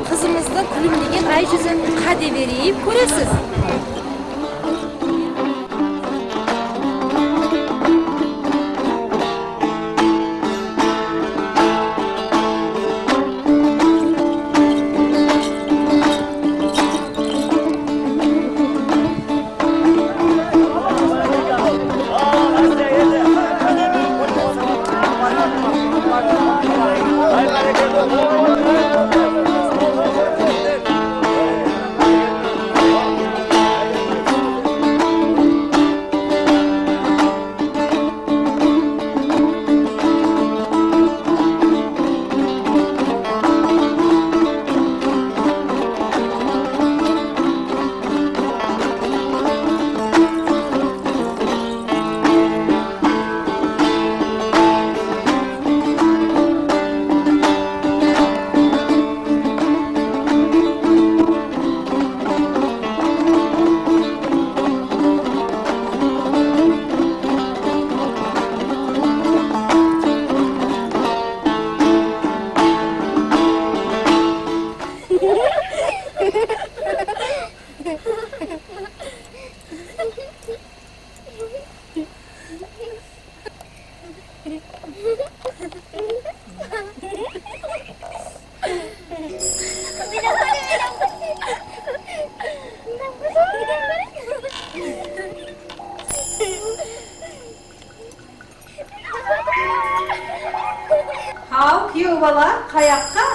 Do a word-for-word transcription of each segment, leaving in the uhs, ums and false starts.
Qızımızdıń kúlimlegen ay júzin qáde bereyik, kóresiz. Haw, kúyew bala, qayaqqa?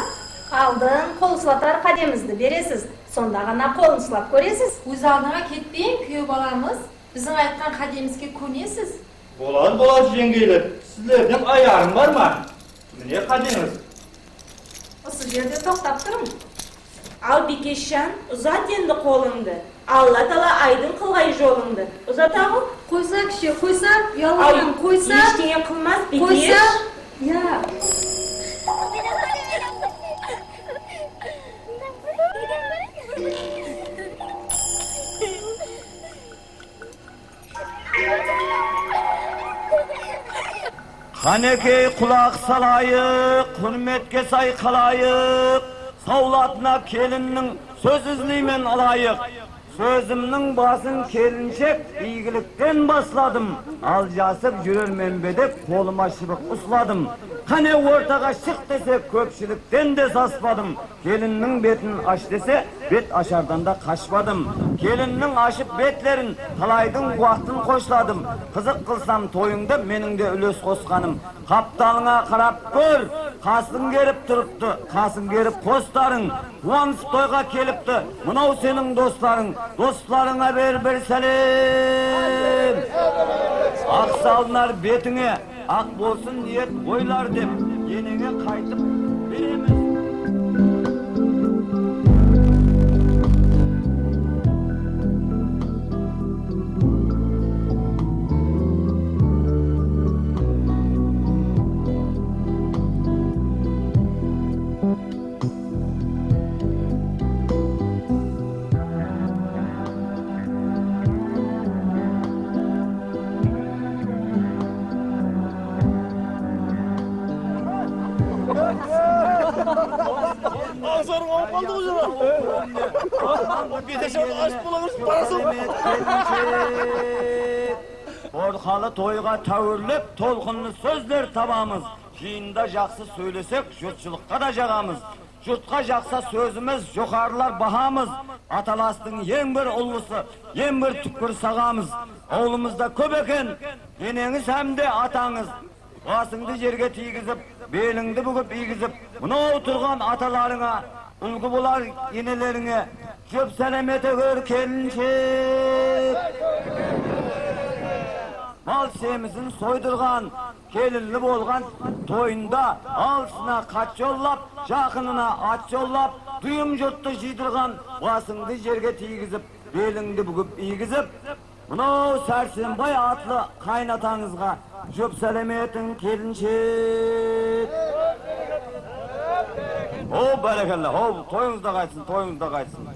Aldın qol uslatar qádemizdi beresiz, sonda ǵana qolın uslap kóresiz. Óz aldıńa ketpeń, kúyew balamız, biziń aytqan qádemizge kónesiz. Boladı, boladı, jeńgeyler, sizlerden ayarım bar ma? Mine, qádeńiz. Usı jerde toqtap turıń. Al, Bikeshjan, uzat endi qolıńdı. Alla taala aydın qılǵay jolıńdı. Uzat, aǵım. Qoysa, kishi, qoysa, uyalǵannan qoysa. Eshteńe qılmas, Bikesh. Qoysa, ya. Qánekey, qulaq salayıq, húrmetke say qalayıq, sawlatına kelinniń sóz izleymen alayıq. Sózimniń basın kelinshek iygilikten basladım, aljasıp júrermen be dep qolıma shıbıq usladım. Qáne, ortaǵa shıq dese, kópshilikten de saspadım. Kelinniń betin ash dese, bet ashardan da qashpadım. Kelinniń ashıp betlerin, talaydıń waqtın xoshladım. Qızıq qılsam toyıńdı, meniń de úles qosqanım. Qaptalıńa qarap kór, qasıń kerip turıptı, qasıń kerip qostarıń. Quwanıs toyǵa kelipti, mınaw seniń doslarıń. Doslarıńa ber bir sálem. Aq salınar betińe, aq bolsın niyet oylar dep, eneńe qaytıp beremiz. Ańsarıp alıp qaldı ǵoy, jana. Bete, ashıp bolaǵırsın, barasań. Qorqalı toyǵa táwirlep, tolqınlı sózler tabamız. Jıyında jaqsı sóylesek, jurtshılıqqa da jaǵamız. Jurtqa jaqsa sózimiz, joqarılar bahamız. Atalastıń eń bir ullısı, eń bir túpkir saǵamız. Awılımızda kóp eken eneńiz hám de atańız. Basıńdı jerge tiygizip, belińdi búgip iygizip, mınaw turǵan atalarıńa, úlgi bolar enelerińe, Júp sálem ete gór, kelinshek. Mal semizin soydırǵan, kelinli bolǵan toyında alısına xat jollap, jaqınına at jollap, duyım jurttı jıydırǵan, basıńdı jerge tiygizip, belińdi búgip iygizip, mınaw Sársenbay atlı qaynatańızǵa júp sálem etiń, kelinshek. Ho, bárekella, ho, toyıńız da qaytsın, toyıńız da qaytsın.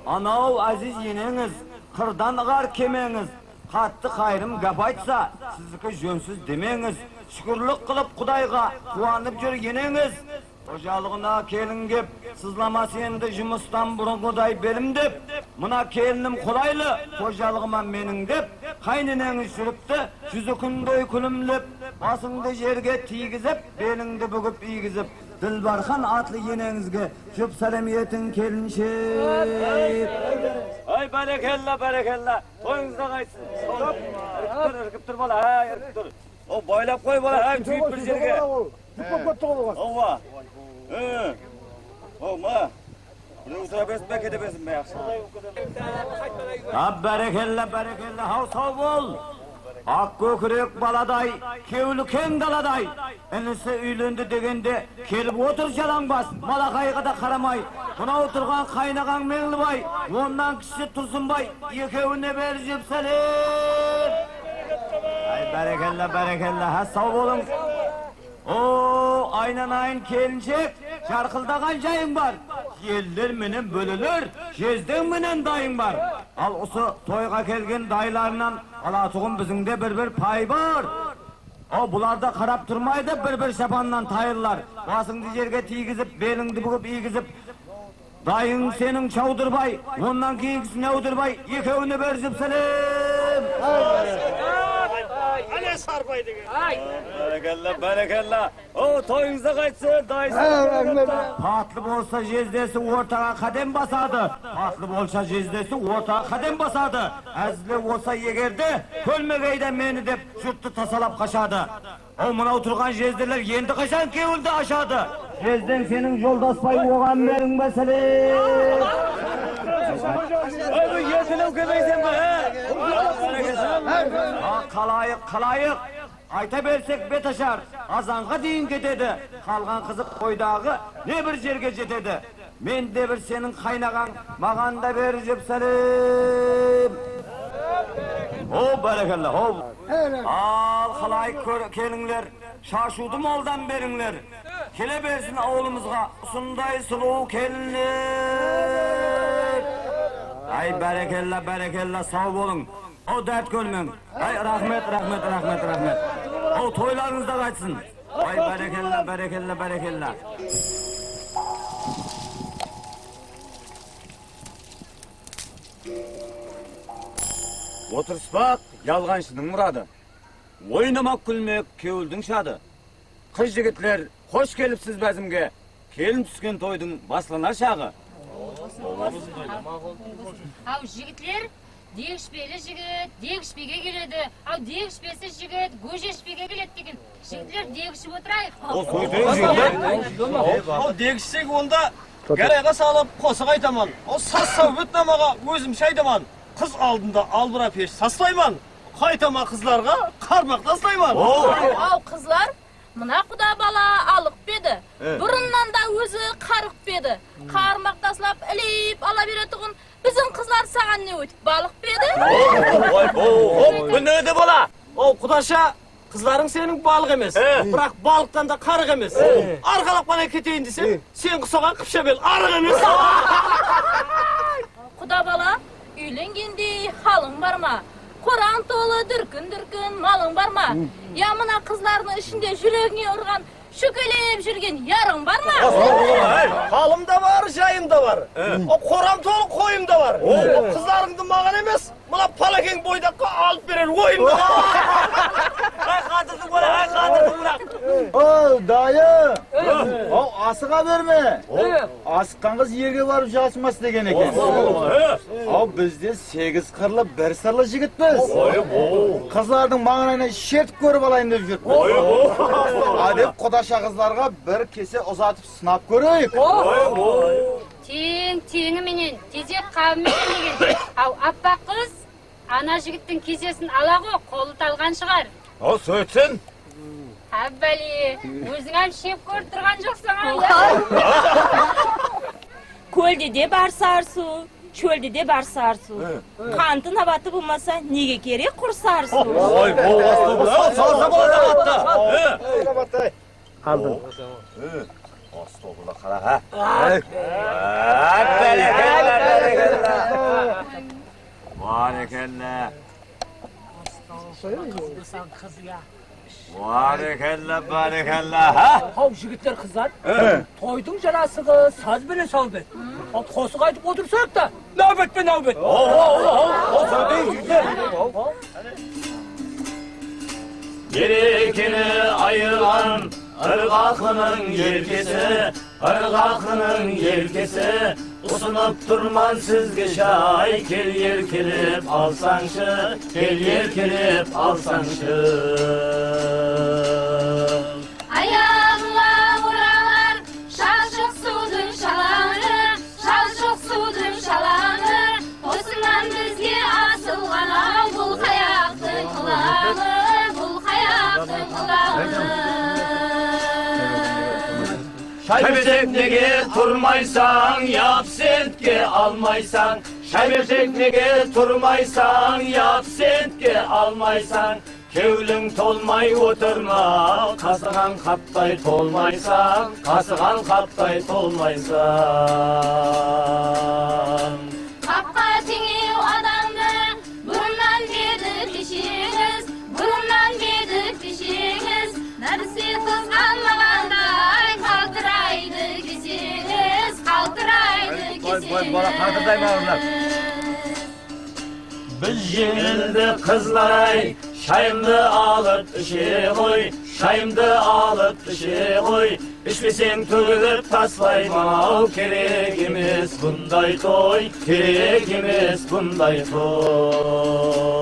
Anaw áziz eneńiz, qırdan ıǵar kemeńiz, qattı qayırım gáp aytsa, sizdiki jónsiz demeńiz. Shúkirlik qılıp Qudayǵa, quwanıp júr eneńiz. Xojalıǵına kelin kep, sızlamas endi jumıstan burınǵıday belim dep. Mına kelinim qolaylı, xojalıǵıma meniń dep, qáyneneńiz júripti, júzi kúndey kúlimlep, basıńdı jerge tiygizip, belińdi búgip iygizip, Dilbarxan atlı eneńizge júp sálem etiń, kelinshek. Ay, bárekella, bárekella. Toyıńız da qaytsın. Irkip tur, irkip tur, bala, ay, irkip tur. O, boylap qoy, bala, ay, túyip bir jerge. Júk bolıp ketti ǵoy buǵan. Awa. Hı. O, ma. Birew otıra bersin be, kete bersin be, yaqshı. Há, bárekella, bárekella, haw, saw bol. Aq kókirek baladay, kewli keń daladay. Inisi úylendi degende kelip otır jalańbas, malaqayǵa da qaramay. Mınaw turǵan qaynaǵań Meńlibay, onnan kishi Tursınbay, ekewine ber júp sálem. Ay, bárekella, bárekella, há, saw bolıń. O, aynanayın kelinshek, jarqıldaǵan jayıń bar. Jeller menen bóleler, jezdeń menen dayıń bar. Al usı toyǵa kelgen dayılarınan alatuǵın biziń de bir-bir payı bar. O, bular da qarap turmaydı, bir-bir shapannan tayırlar. Basıńdı jerge tiygizip, belińdi búgip iygizip, dayıń seniń Shawdırbay, onnan keyingisi Náwdirbay, ekewine ber júp sálem. Áne Sarbay degen. Bárekella, bárekella. O, toyıńızda qaytsın, dayısı. Há, raxmet. Patlı bolsa jezdesi ortaǵa qádem basadı. Patlı bolsa jezdesi ortaǵa qádem basadı. Ázile bolsa egerde, kólmegeyde meni dep, jurttı tasalap qashadı. Aw, mınaw turǵan jezdeler endi qashan kewildi ashadı? Jezdeń seniń Joldasbay, oǵan beriń be sálem. Ay, bu ertelew kóbeysen be, há? A, xalayıq, xalayıq. Ayta bersek bet ashar, azanǵa deyin ketedi. Qalǵan qızıq toydaǵı ne bir jerge jetedi. Men de bir seniń qaynaǵań, maǵan da ber júp sálem. Ho, bárekella, ho. Al, xalayıq kelińler, shashıwdı moldan berińler. Kele bersin awılımızǵa usınday sulıw kelinler. Ay, bárekella, bárekella, saw bolıń. Ho, dárt kórmeń. Ay, raxmet, raxmet, raxmet, raxmet. Ho, toylarıńız da qaytsın. Ay, bárekella, bárekella, bárekella. Otırıspaq yalǵanshınıń muradı. Oynamaq, kúlmek kewildiń shadı. Qız-jigitler, xosh kelipsiz bázimge. Kelin túsken toydıń baslanar shaǵı. Aw, jigitler, deg ishpeli jigit deg ishpege keledi, aw, deg ishpesiz jigit góje ishpege keledi degen. Jigitler, deg iship otırayıq. O, sóyteyik, jigitler. O, deg ishsek, onda garayǵa salıp qosıq aytaman. O, saz sáwbetnamaǵa ózimshe aytaman. Qız aldında albıra pesh saslayman. Qaytama qızlarǵa qarmaq taslayman. Aw, qızlar, mına quda bala alıq pa edi? Burınnan da ózi qarıq pa edi? Qarmaq taslap ilip ala beretuǵın biziń qızlar saǵan ne óytip balıq pa edi? Oy, oy, oy, bul ne de bala? Ow, qudasha, qızlarıń seniń balıq emes, biraq balıqtan da qarıq emes. Arqalap ǵana keteyin desem, sen qusaǵan qıpsha bel arıq emes. Quda bala, úylengendey halıń bar ma? Qorań tolı dúrkin-dúrkin malıń bar ma? Ya mına qızlardıń ishinde júregińe urǵan, shúkelep júrgen yarıń bar ma? Halım da bar, jayım da bar. O qoram tolı qoyım da bar. O qızlarıńdı maǵan emes, mına palakeń boydaqqa alıp berer oyım da bar. Ay, qandırdıń, bala, ay, qandırdıń, bala. O, dayı! Aw, asıǵa berme! Asıqqan qız erge barıp jasımas degen eken. Aw, biz de segiz qırlı, bir sırlı jigitpiz. Qızlardıń mańlayına shertip kórip alayın dep júrmiz. A, dep qudasha qızlarǵa bir kese uzatıp sınap kóreyik. Teń teńi menen, tezek qabı menen degen. Aw, appaq qız, ana jigittiń kesesin ala ǵo, qolı talǵan shıǵar. Aw, sóytsin. Hábbáli, óziń-ám shep kórip turǵan joqsań-aw, ya? Kólde de bar sarı suw, shólde de bar sarı suw. Qantı nabatı bolmasa, nege kerek qurı sarı suw? Oy, o, astagfirullah, salsa boladı. Aldın. Astagfirullah, qara, ha. Bárekella, bárekella. Bárekella. Qız, qız, ya. Bárekella, bárekella, ha? Haw, jigitler, qızlar, toydıń jarasıǵı saz benen sáwbet. Al, qosıq aytıp otırsaq ta, náwbet pe náwbet. Haw, haw, haw, haw, haw, jigitler. Berekeni ayırǵan ırǵaqlınıń erkesi, ırǵaqlınıń erkesi, usınıp turman sizge shay, kel erkelep alsańshı, kel erkelep alsańshı. Ayaǵıńa oralar shalshıq suwdıń shalańı, shalshıq suwdıń shalańı, qosınan bizge asılǵan-aw bul qayaqtıń ılaǵı, bul qayaqtıń ılaǵı. Shay beshek nege turmaysań, absentke almaysań? Shay beshek nege turmaysań, absentke almaysań? Kewliń tolmay otırma, qasıǵan qattay tolmaysań, qasıǵan qattay tolmaysań. Qapqa teńew adamdı burınnan berdi kesheńiz, burınnan berdi kesheńiz. Nárse qızǵanmaǵanday qaltıraydı keseńiz, qaltıraydı keseńiz. Biz jeńildi qızlar-ay, shayımdı alıp ishe ǵoy, shayımdı alıp ishe ǵoy. Ishpeseń tógilip taslayman-aw, kerek emes bunday toy, kerek emes bunday toy.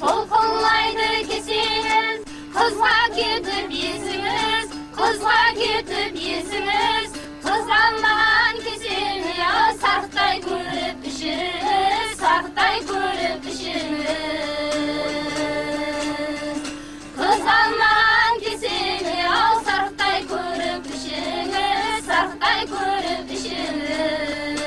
Tolqınlaydı keseńiz, qızǵa ketip esińiz, qızǵa ketip esińiz. Qızǵanmaǵan keseńi-aw, sarqıtay kórip ishińiz, sarqıtay kórip ishińiz. Qızǵanmaǵan keseńi-aw, sarqıtay kórip ishińiz, sarqıtay kórip ishińiz.